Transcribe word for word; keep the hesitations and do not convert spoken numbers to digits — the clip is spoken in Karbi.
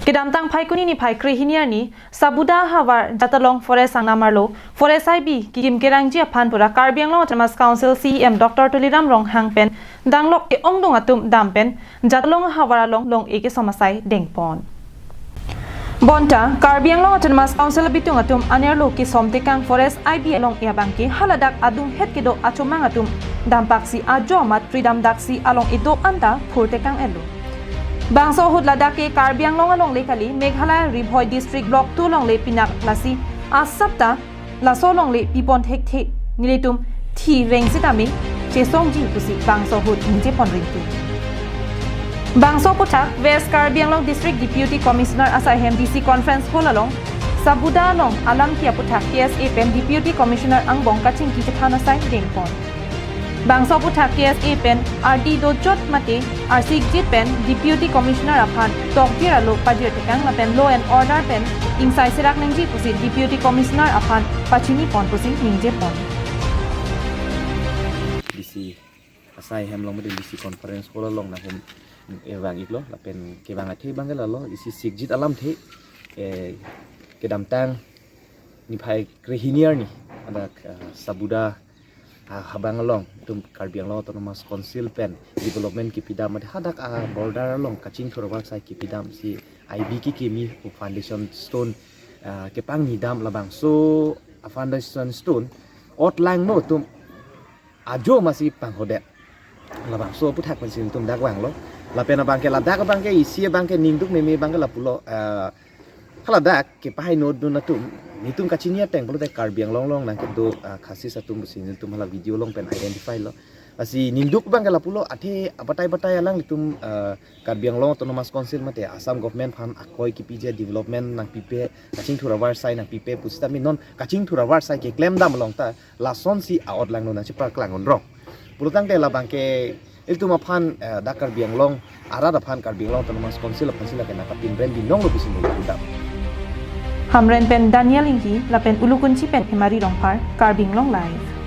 Kedamtang Phaikuni niphai krehini arni Sabuda havar Jatalong Forest angnam arlo Forest I B kekim kerangji aphan pura Karbi Anglong Autonomous Council C E M Doctor Tuliram Ronghang pen danglok ke-ongdung atum dam pen Jatalong havar along long-e kesom asai dengpon. Bonta Karbi Anglong Autonomous Council abitung atum anerlo kesom tekang Forest I B along-e abangke haladak adunghet kedo achomang atum dampaksi ajo amat pridam daksi along-e do anta phur tekang-etlo. Bangso ahut ladak ke Karbi Anglong alongle kali, Meghalaya Ri Bhoi District Block two alongle pinak lasi asapta laso alongle pipon thekthe, nelitum thi reng sitame chesongji pusi bangso ahut ningjepon ringti. Bangso aphuthak West Karbi Anglong District Deputy Commissioner asai hem D C Conference Hall along Sabuda along alam ke aphuthak K S A pen Deputy Commissioner angbong kachingki chethan asai dengpon. Bangso aphuthak K S A pen ardi dojot mate arsikjit pen Deputy Commissioner aphan tokjir alo pajir tekang lapen law and order pen ingsai serak nangji pusi Deputy Commissioner aphan pachinipon pusi ningjepon. D C asai hem along mate D C Conference Hall along nahum evang iklo lapen kevang athe abangke lalo isi sikjit alamthe, eh, kedamtang niphai krehini arni hadak, eh, Sabuda, ah, habang along itum Karbi Anglong Autonomous Council pen development kipidam mate hadak, ah, border along kachingthur avarsai kipidam si I B kekimi pu foundation stone, ah, kepangnidam labangso, ah, foundation stone otlangno atum ajo amatsi panghodet. Labangso aphuthak pensi nelitum dak vanglo. Lapen abangke ladak abangke isi abangke ningduk meme abangke lapulo, eh, haladak kepahai nodun atum nelitum kachini ateng pulote Karbi Anglong along nangkedo, eh, Khasis atum pusi nelitum hala video along pen identify lo. Lasi ningduk abangke lapulo, athe abatai batai alanglitum, eh, Karbi Anglong Autonomous Council mate Assam Government aphan akoi kipiji development nangpipe, kachingthur avarsai nangpipe pusitame non kachingthur avarsai keklem dam along ta lasonsi a-otlangno nangchepar klang unrong. Pulotangte labangke ilitum aphan, eh, dak Karbi Anglong arat aphan Karbi Anglong Autonomous Council aphansi lake nangkapinrem binonglo pusi nelitum dam. Hamren pen Daniel Inghi lapen Ulukunchi pen Hemari Rongphar, Karbi Anglong Live.